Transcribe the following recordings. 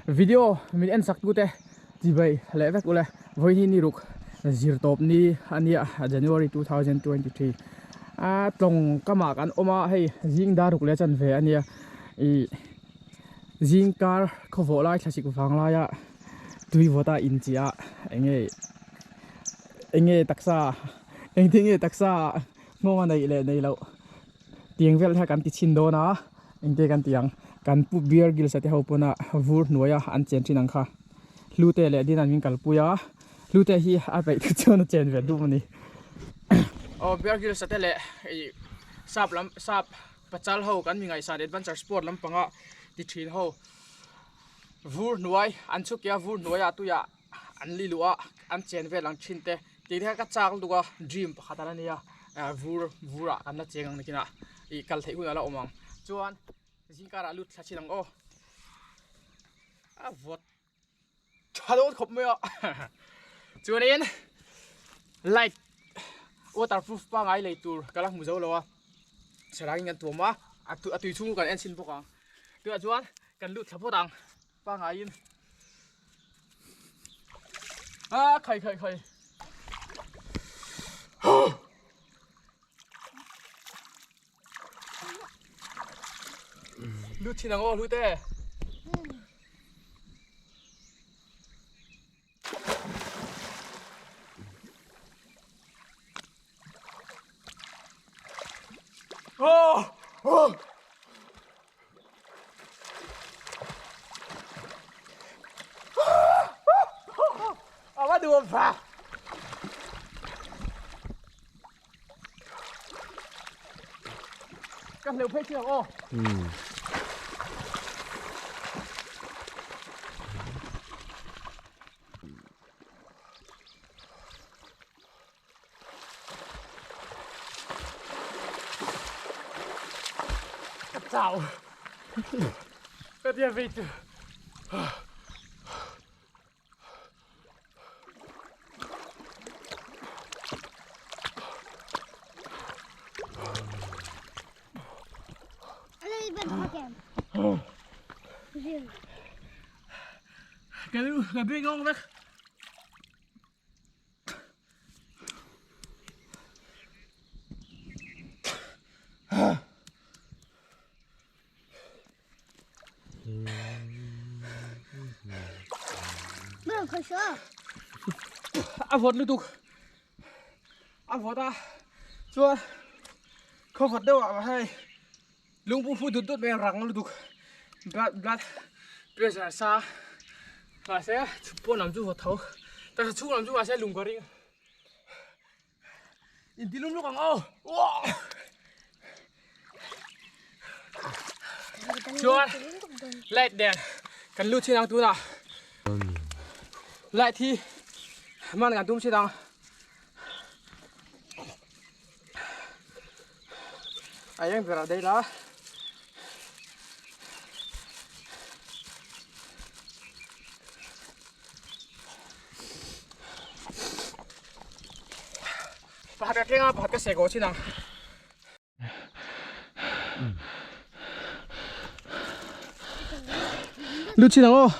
Video min en sak tute chibai leh vek ule vawiin hi ni ruk zir tawp ni a nia January 2023 a tlawng kamah kan awm a hei zing dar ruk leh chan ve a nia ih zing kar khawvawh lai thlasik vang laia tui vawta inchiah eng nge eng nge taksa engtin nge taksa nghawng a neih leh neih loh tiang vel kha kan ti chhin dawn a engte kan ti ang kan pu bear grylls te ho pawn a vur hnuai a an chen thin ang kha hlute leh din an min kalpui a hlute hi a peih te chuan a chen ve dup a ni aw bear grylls te leh ih sap lam sap pachal ho kan mi ngaihsan adventure sport lampanga ti thin ho vur hnuai an chhuk a vur hnuai ah tuiah an li luh a an chen vel ang thin te tih te kha ka chak lutuk a dream pakhat ala nia ah vur vur ah kan la cheng ang nakinah ih kal theih hun ala awm ang chuan zingkar ah lut thla chin ang aw a vawt tha dawn khawp mai a chuanin light waterproof pangai lei tur ka la hmu zo lo a sarangin kan tuam a a tui chhung kan en chhin bawk ang tunah chuan kan lut thla phawt ang. Pangaiin a khai khai khai lut thin ang aw lut e Oh! Oh! A va duam fa. Ka hleuh phei chiang aw. Ka chau. Ka tia vei chu. Ka lu ka bing ngawng vek. A vawt lutuk a vawt a chuan khaw vawt deuh ah hei lungphu phu dut dut mai a rang lutuk blood blood pressure sa mahse pawn lam chu vawt tho taksa chhung lam chu mahse lung ka ring inti lum luk ang aw chuan light nen kan lut chin ang tunah light hi man kan tum chin ang a eng ber ah daih la. Pakhat ka keng a pakhat ka seh kawh chin ang. Lut chin ang aw.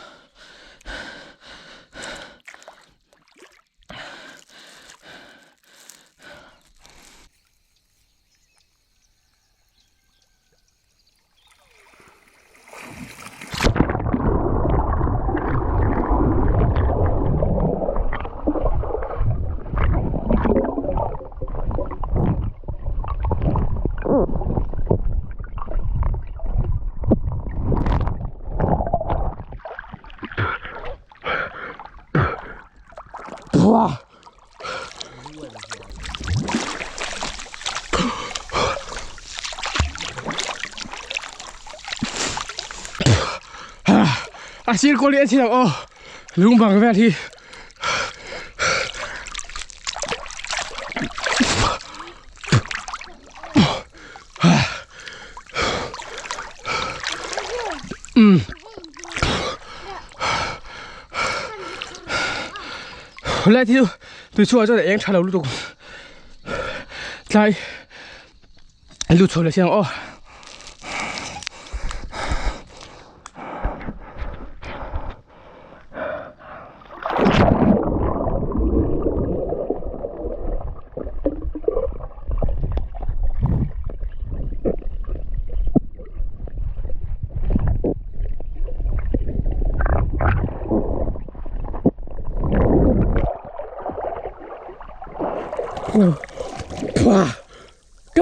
A sir kawl hi a chhiat ang aw lung bang vel hi um Light hi chu tui chhuah chuan a eng tha lo lutuk tlai lut chho leh si ang aw. Ka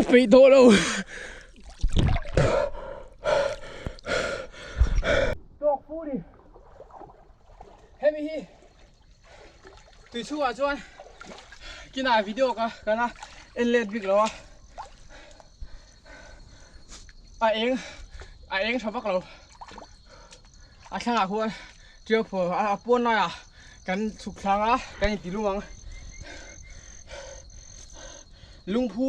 peih tawh lo. Tawk fu ni. Hemi hi tui chhungah chuan kinah video ka kan a en let bik lo a. A eng a eng tha vak lo. A thlangah khuan tiau phaw a pawn laiah kan chhuk thlang a kan inti lum ang. Lungphu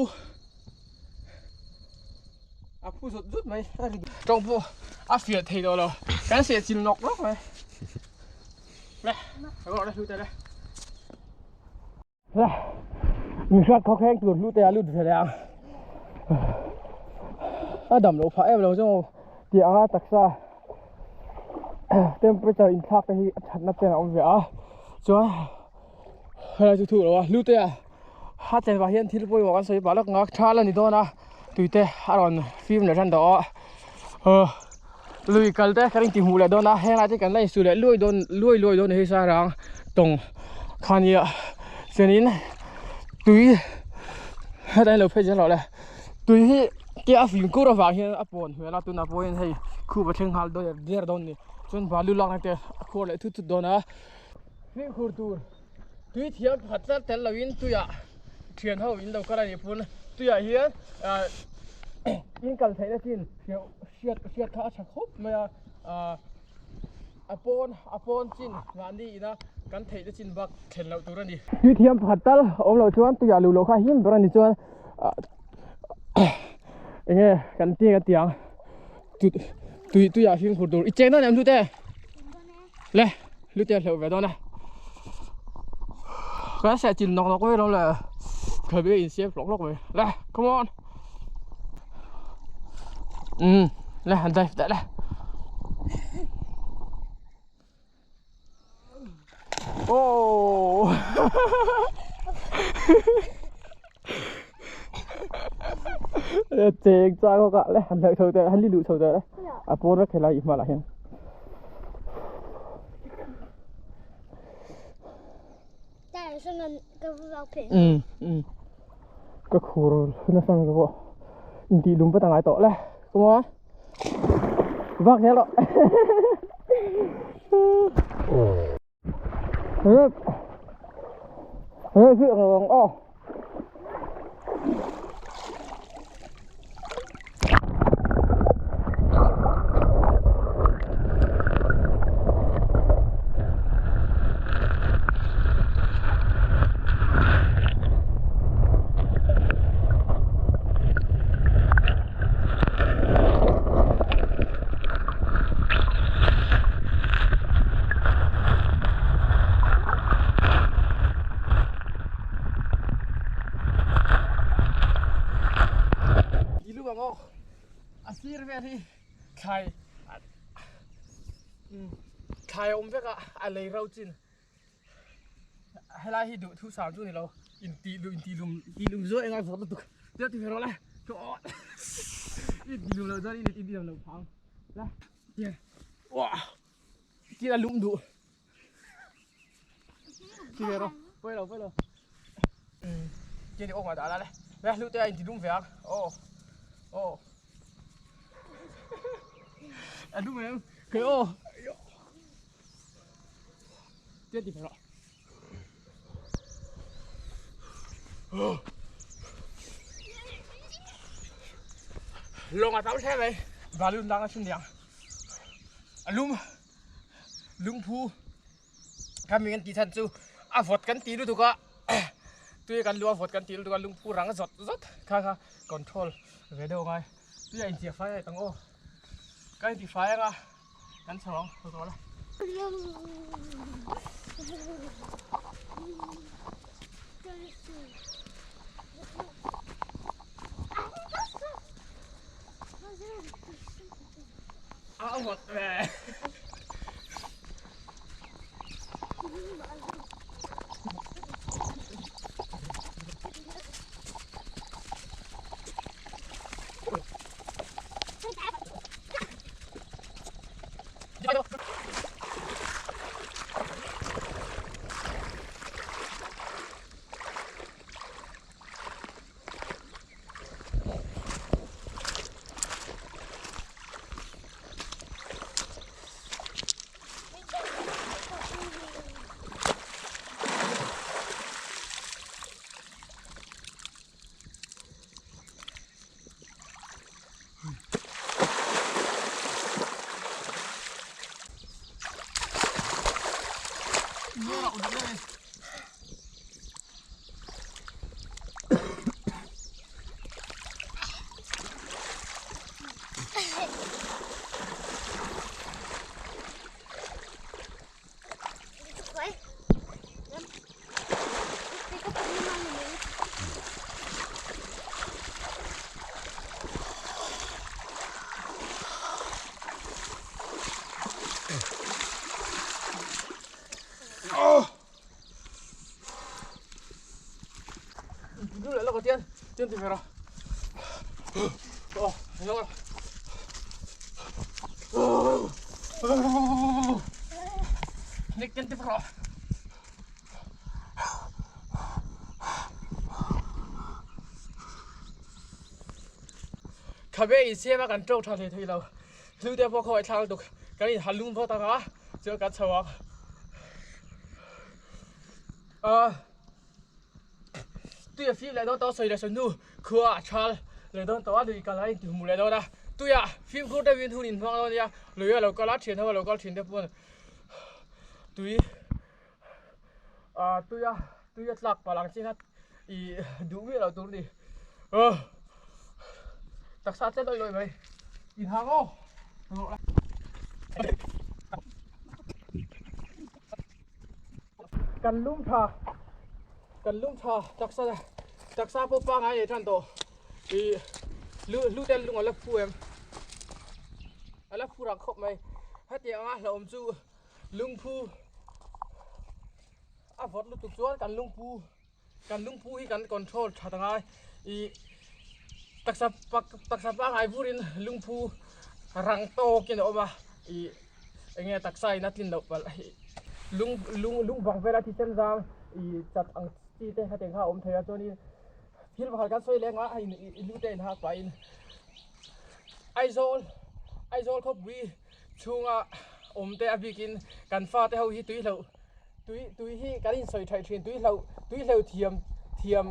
a phu zut zut mai tawng pawh a fiah thei tawh lo kan seh chil nawk nawk mai le rawh le hlute le le mi hriat khaw kheng tur hlute a lut ve leh ang a dam loh phah em lo chu tih anga taksa temperature inthlak te hi a thatna chen a awm ve a chuan helai chu thu lo a hlute a a chen vah hian thil pawimawh kan sawi pah lawk ang a thal a ni dawn a tui te a rawn fim leh tan tawh a lui kal te kan inti hmuh leh dawn a heng lai te kan la insu leh luai dawn luai luai dawn a ni hei sarang tawng kha nia chuanin tui hetah hian lo phei zel rawh le tui hi tia a fim kur avang hian a pawn hmel a tunah pawhin hei khup a thleng nghal dawn der dawn a ni chuan balu lakna te a khuar leh thut thut dawn a fimkhur tur tui thiam pakhat tlat tel loin tuiah thian ho in lo kal a nih pawn tuiah hian ah in kal theihna chin hriat hriat kha a tha khawp mai a ah a pawn a pawn chin mahni ina kan theihna chin bak thlen loh tur a ni. Tui thiam pakhat tal awm loh chuan tuiah luh loh kha him ber a ni chuan ah eng nge kan ti ka ti ang tui tuiah fimkhur tur i cheng dawn em hlute? Le lute hleuh ve dawn a kan seh chin nawk nawk mai lo le khabe in siam hlawk hlawk mai le come on um le han dive teh le oh cheng chang kawk ah le han hleuh chho teh han li luh chho teh le a pawn vek helai i hma lah hian um um ka khur nasa mai ka pawh intih lum vat a ngai tawh le come on vak zel rawh A sir vel hi thlai thlai a awm vek a a lei ro chin helai hi duh thu sang chu ni lo intih luh intih lum intih lum zuai engai vawt lutuk tia ti ve rawh le intih lum loh chuan in intih lum loh phang la tia wah tia lum duh ti ve rawh pawi lo pawi lo tia ni awk dah la le le hlu te a intih lum ve ang aw aw a lum em kei aw Tiếp đi phải rồi. Lông à tao thế này và luôn đang ở trên à lum lung phu các mình ăn tí thân chu à vọt cắn tí luôn thuộc tuy kan lua vọt kan tí luôn lung phu rang giọt giọt kha kha control về đâu ngay tuy anh chia phai tang ô cái thì phai nga kan chho ang tawh la. A vawt ve. Khabe insiam a kan tawk tha thei thei lo hlu te pawh khaw thlak lutuk kan in halung phawt ang a chuan kan chho ang ah tui a fim leh dawn tawh sawi leh sawi hnu khua a thal leh dawn tawh a lui kal a inti hmu leh dawn a tuia fimkhur deuhin hun inhmang dawn ania lui a lo kal a thian ho a lo kal thin te pawn tui ah tuia tuia tlak palh ang chi kha ih duh miah loh tur a ni aw taksa tle lawih lawih mai inhang aw. Kan lum tha kan lum tha taksa taksa pawh pangai nei tan tawh ih lu lu te lung a la phu em a la phu rang khawp mai hetiang anga hlauhawm chu lungphu a vawt lutuk chuan kan lungphu kan lungphu hi kan control that angai ih taksa taksa pangai vurin lungphu rang tawkin a awm a ih eng nge taksa in a tlin loh palh lung lung lung bang vela thisen zang ih chat ang chi te hetiang kha a awm thei a chuanin thil pakhat kan sawi leng a hei ih lu te inhak pahin Aizawl Aizawl khawpui chhunga awm te a bikin kan fate ho hi tui hloh tui tui hi kan insawi thaih thin tui hloh tui hloh thiam thiam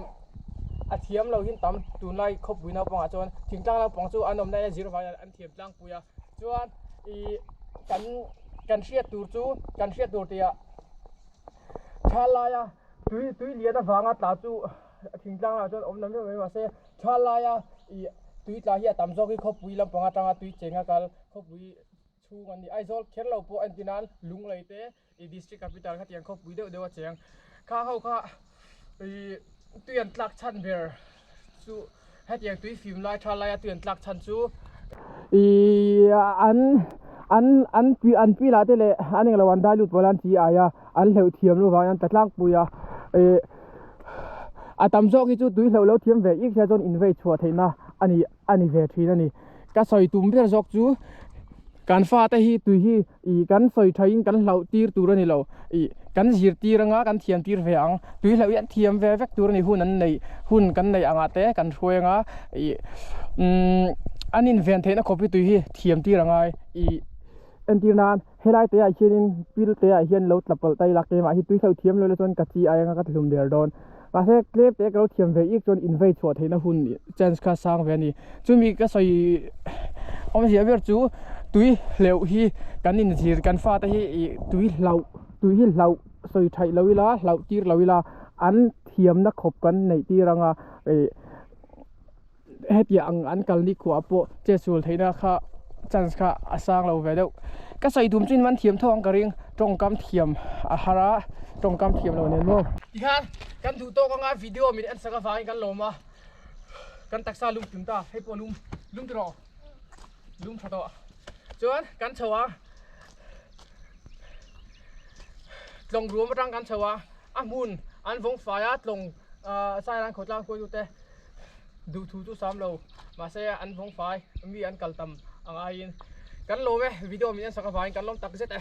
a thiam lo hin tam tunlai khawpui naupangah chuan thingtlang naupang chu an awmna in a zir vangin an thiam tlangpui a chuan ih kan kan hriat tur chu kan hriat tur tih ah thalai a tui tui lian avanga tla chu thingtlang lamah chuan awm lo meuh mai mahse thalai a ih tui tla hi a tam zawk hi khawpui lampang atanga tui cheng a kal khawpui chhung an ni Aizawl kher lo pawh entir nan Lunglei te ih district capital kha tiang khawpui deuh deuh a cheng kha ho kha ih tui an tlak chhan ber chu hetiang tui fim lai tha laia tui an tlak chhan chu ih an an an pi an pi lah te leh an englo an dai lut pawl an chi ai a an hleuh thiam lo vangin an tla tlangpui a ih a tam zawk hi chu tui hleuh lo thiam ve ik hian chuan invei chhuah theihna a ni a ni ve thin a ni ka sawi tum ber zawk chu kan fate hi tui hi ih kan sawi tha in kan hlauh tir tur a ni lo ih kan zirtir anga kan thiam tir ve ang tui hlauh hi an thiam ve vek tur a ni hun an neih hun kan neih angah te kan hruai anga ih umm an inven theihna khawp hi tui hi thiam tir angai ih entir nan helai te ah hianin pil te ah hian lo tla pawlh ta ila keimah hi tui hlauh thiam lo ila chuan ka chi ai anga ka thlum der dawn mahse tlem te ka lo thiam ve ik chuan invei chhuah theihna hun chance kha sang ve a ni chumi ka sawi awmzia ber chu tui hleuh hi kan inzir kan fate hi ih tui hlauh tui hi hlauh sawi theih lo ila hlauh tir lo ila an thiamna khawp kan neih tir anga ih hetiang ang an kal ni khuah pawh chetsual theihna kha chance kha a sang lo ve deuh ka sawi tum chu in man thiam tho ang ka ring tawngkam thiam a har a tawngkam thiam lo nen maw tikhan kan duh tawk anga video min en sak avangin kan lawm a kan taksa lum tum ta hei pawh lum lum tiraw lum tha tawh chuan kan chho a tlawng ruam atang kan chho a a hmun an vawng fai a tlawng ah sairan khawtlang hruaitute duhthu chu sam lo mahse an vawng fai mi an kal tam ang aiin kan lawm e video min en sak avangin kan lawm tak zet e.